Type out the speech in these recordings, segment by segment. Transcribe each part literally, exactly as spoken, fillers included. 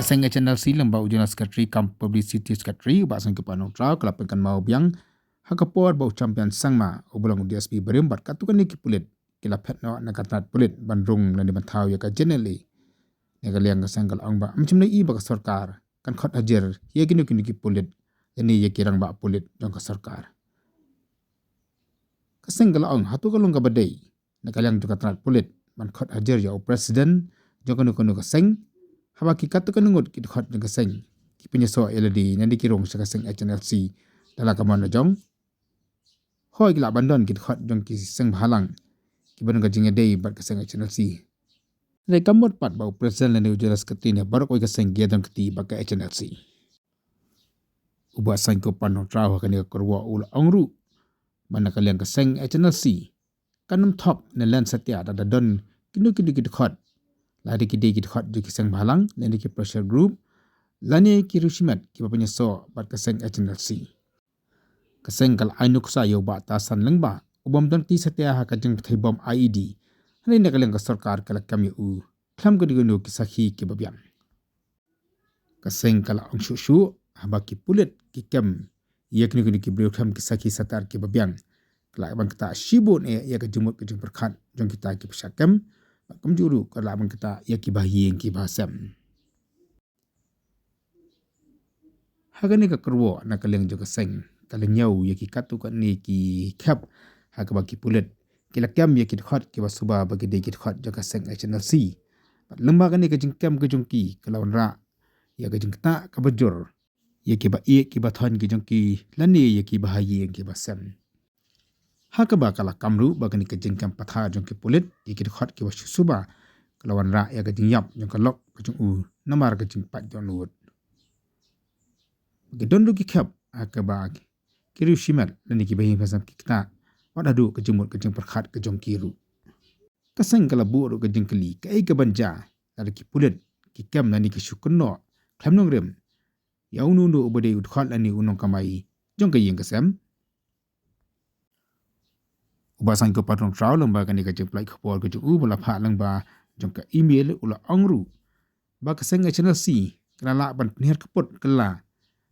Seng H N L C lyngba u General Secretary cum Publicity Secretary u Bah Sainkupar Nongtraw ka la pynkynmaw biang ha ka por ba u Champion Sangma uba long u D S P barim bad katto katne ki pulit ki la phet noh na ka tnat pulit ban rung lane ban thaw ïa ka J N L A. Na ka liang ka seng ka la ong ba ym shym la ïohi ba ka sorkar kan khot hajir ïa kino kino ki pulit lane ïa ki rangbah pulit jong ka sorkar. Ka seng ka la ong hato ka long kaba dei na ka liang jong ka tnat pulit ban khot hajir ïa u president jong kano kano ka seng, haba ki katto katne ngut ki dkhot jong ka seng ki pynïasoh ïa lade ne ki rung sha ka seng H N L C da la ka mon la jong. Hooid, ki lah ban don ki dkhot jong ki seng bhalang kiba don ka jingïadei bad ka seng H N L C. Hynrei kam mut pat ba u president lane u General Secretary ne baroh kawei ka seng ki ïadon kti bad ka H N L C. U Bah Sainkupar Nongtraw ha kane ka kyrwoh u la ong ruh ba na ka liang ka seng H N L C kan ym thok ne len satia lada don kino kino ki dkhot, lada ki dei ki dkhot jong ki seng bhalang lane ki pressure group lane ki riewshimet kiba pynïasoh bad ka seng H N L C. Ka seng ka la ai nuksa ïa u Bah Tasan Lyngba u bym don kti satia ha ka jingpynthei bom I E D, hynrei na ka liang ka sorkar ka la kem ïa u khlem kano kano ki sakhi kiba biang. Ka seng ka la ong shuh shuh haba ki pulit ki kem ïa kino kino ki briew khlem ki sakhi satar kiba biang, ka lah ban ktah shibun eh ïa ka jingmut ka jingpyrkhat jong kita kiba shah kem, bad kumjuh ruh ka lah ban ktah ïa ki bahaïing ki bahasem. Ha kane ka kyrwoh na ka liang jong ka seng ka la ñiew ïa ki katto katne ki khep ha kaba ki pulit ki la kem ïa ki dkhot kiba suba ba ki dei ki dkhot jong ka seng H N L C. Bad lyngba kane ka jingkem ka jong ki ka la wanrah ïa ka jingktah kaba jur ïa kiba ïeit kiba thoiñ ki jong ki lane ïa ki bahaïing ki bahasem. Ha kaba ka la kam ruh ba kane ka jingkem pathar jong ki pulit ïa ki dkhot kiba shu suba ka la wanrah ïa ka jingïap jong ka lok ka jong u namar ka jingpait dohnud. Ki don ruh ki khep ha kaba ki riewshimet lane ki bahaïing bahasem ki ktah wat haduh ka jingmut ka jingpyrkhat ka jong ki ruh. Ka seng ka la buh ruh ka jingkylli kaei kaban jia lada ki pulit ki kem lane ki shu kynnoh khlem nongrim ïa uno uno uba dei u dkhot lane u nongkamai jong ka ïing ka sem. U Bah Sainkupar Nongtraw lyngba kane ka jingpynlait khubor ka jong u ba la phah lyngba jong ka email u la ong ruh ba ka seng H N L C ka la lah ban pynhiar kput kylla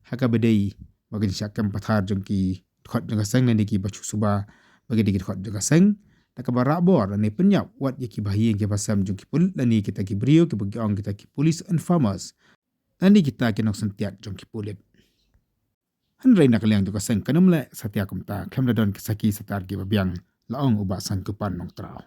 ha kaba dei ba ka jingshah kem pathar jong ki dkhot jong ka seng lane kiba shu suba ba ki dei ki dkhot jong ka seng, da kaba rah bor lane pynïap wat ïa ki bahaïing ki bahasem jong ki pulit lane kita ki briew kiba ki ong kita ki police informers lane kita ki nongsyntiat jong ki pulit. Hynrei na ka liang jong ka seng kan ym leh satia kumta khlem da don ki sakhi satar kiba biang, la ong u Bah Sainkupar Nongtraw.